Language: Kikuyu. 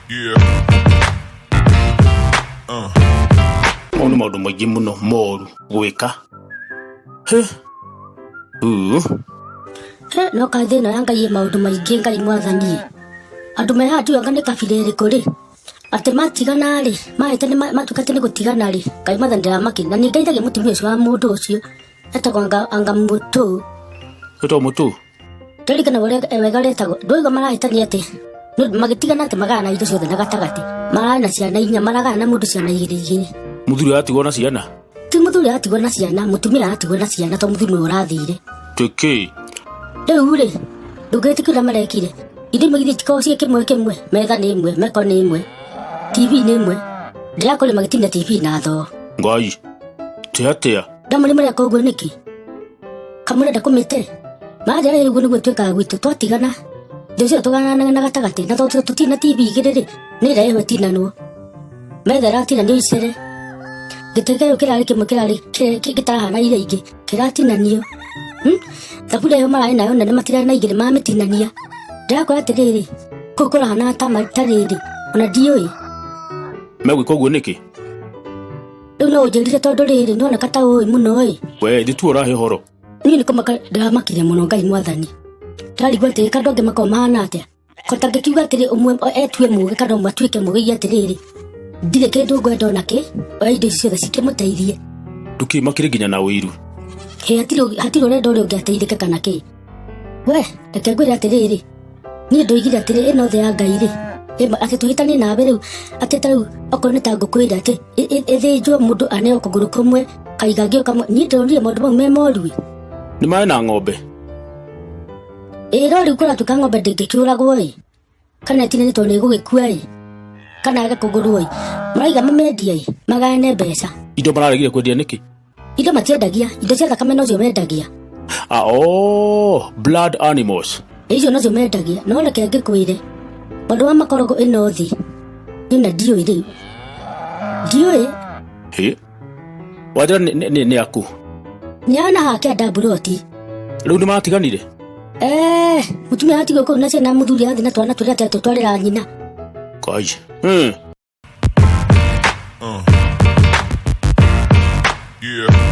Yeah. Mau nĩ maũndũ maingĩ mũno moru gwĩka. Hĩ. Uu. He, no kaĩ thĩna ya Ngai ĩ maũndũ maingĩ Ngai mwathani ĩ. Andũ me haha ndiũĩ anga nĩ kabira ĩrĩkũ rĩ, atĩ matigana rĩ, mahĩte nĩ matuĩka atĩ nĩ gũtigana rĩ, Ngai mwathani ndĩramakĩria. Na nĩ ngeithagia mũtumia ũcio wa mũndũ ũcio, etagwo anga, anga mũtũ. Wĩtagwo mũtũ? Ndirikana ũrĩa wega retagwo. Ndwaigua marahĩtania atĩ nĩ ũndũ magĩtigana atĩ magayana indo ciothe na gatagatĩ. Mararĩ na ciana inya, maragayana mũndũ ciana igĩrĩ igĩrĩ. Mũthuri aratigwo na ciana? Ti mũthuri aratigwo na ciana, mũtumia aratigwo na ciana tondũ mũthuri nĩwe ũrathire. Tĩkĩ? Rĩu rĩ, ndũngĩtĩkia ũrĩa marekire. Indo imwe githĩ itikoragwo ciĩ kĩmwe kĩmwe, metha nĩ ĩmwe, meko nĩ ĩmwe, TV nĩ ĩmwe. Ndĩrakorire magĩtinia TV na thoo. Ngai, tĩ atĩa? Ndamũrĩ mũreka ũguo nĩkĩ? Kamũrenda kũmĩte? Manjara rĩu ũguo nĩguo twĩkaga gwitũ twatigana. Indo ciothe tũgananaga na gatagatĩ na tondũ tũtirĩ na TV igĩrĩ rĩ, nĩ ĩrĩa ĩho ĩtinanwo. Metha ĩratinanio icere. Gĩtĩ kĩu kĩrarĩ kĩmwe kĩrarĩ gĩtarahana iria ingĩ kĩratinanio. Thaburia ĩyo mararĩ nayo nene matirarĩ na igĩrĩ mamĩtinania. Ndĩrakora atĩrĩrĩ, kũu kũrahana ta rĩrĩ, ona ndiũĩ. Megwĩka ũguo nĩkĩ? Rĩu no ũnjĩrire tondũ rĩrĩ nĩoneka ta ũĩ mũno ĩ. We ithuĩ tu ũrahe ũhoro. Niĩ nĩ kũmaka ndĩramakire mũno Ngai mwathani. Ndĩrarigwo atĩrĩ kandũ angĩ makoragwo mahana atĩa? Ko tangĩkiuga atĩrĩ ũmwe etue mũgĩ kana ũmwe atuĩke mũgĩ oige atĩrĩrĩ ndirĩ kĩndũ ngwenda ona kĩ oya indo ici ciothe cikĩmũteithie. Ndũkĩmakĩre nginya na ũiru. Hĩ hatirĩ hatirĩ ũrenda ũrĩa ũngĩ ateithĩke kana kĩ. We reke ngwĩre atĩrĩrĩ niĩ ndoigire atĩrĩ ĩno thĩ ya Ngai rĩ atĩ tũhĩtanie nawe rĩu atĩ ta rĩu okorwo nĩ ta ngũkũ ĩrĩa atĩ ĩthĩnjwo mũndũ aneo kũgũrũ kũmwe kaigangio kamwe niĩ ndĩronire maũndũ mau me moru ĩ. Nĩ maĩ na ng'ombe. Ĩ no rĩu kũratuĩka ng'ombe ndĩngĩkĩũragwo ĩ kana ĩtinanio tondũ nĩ ĩgũgĩkua ĩ kana yage kũgũrwo ĩ maraiga mamendie ĩ magayane mbeca. Indo mararegire kwendia nĩkĩ? Indo matiendagia, indo cia thakame nocio mendagia. Ah, oh, blood animals. Icio nocio mendagia, no reke ngĩkwĩre. Ũndũ wa makorogo ĩno thĩ, niĩ na ndiũĩ rĩu. Ndiũĩ. Hĩ. Wanjĩra nĩ, nĩ, nĩ aku? Nĩ ana hake anda mburoti. Rĩu nĩ matiganire? Eh, mũtumia atigwo kũu na ciana mũthuri athiĩ na twana tũrĩa atwatwarĩra nyina. Kai. Hmm. Yeah.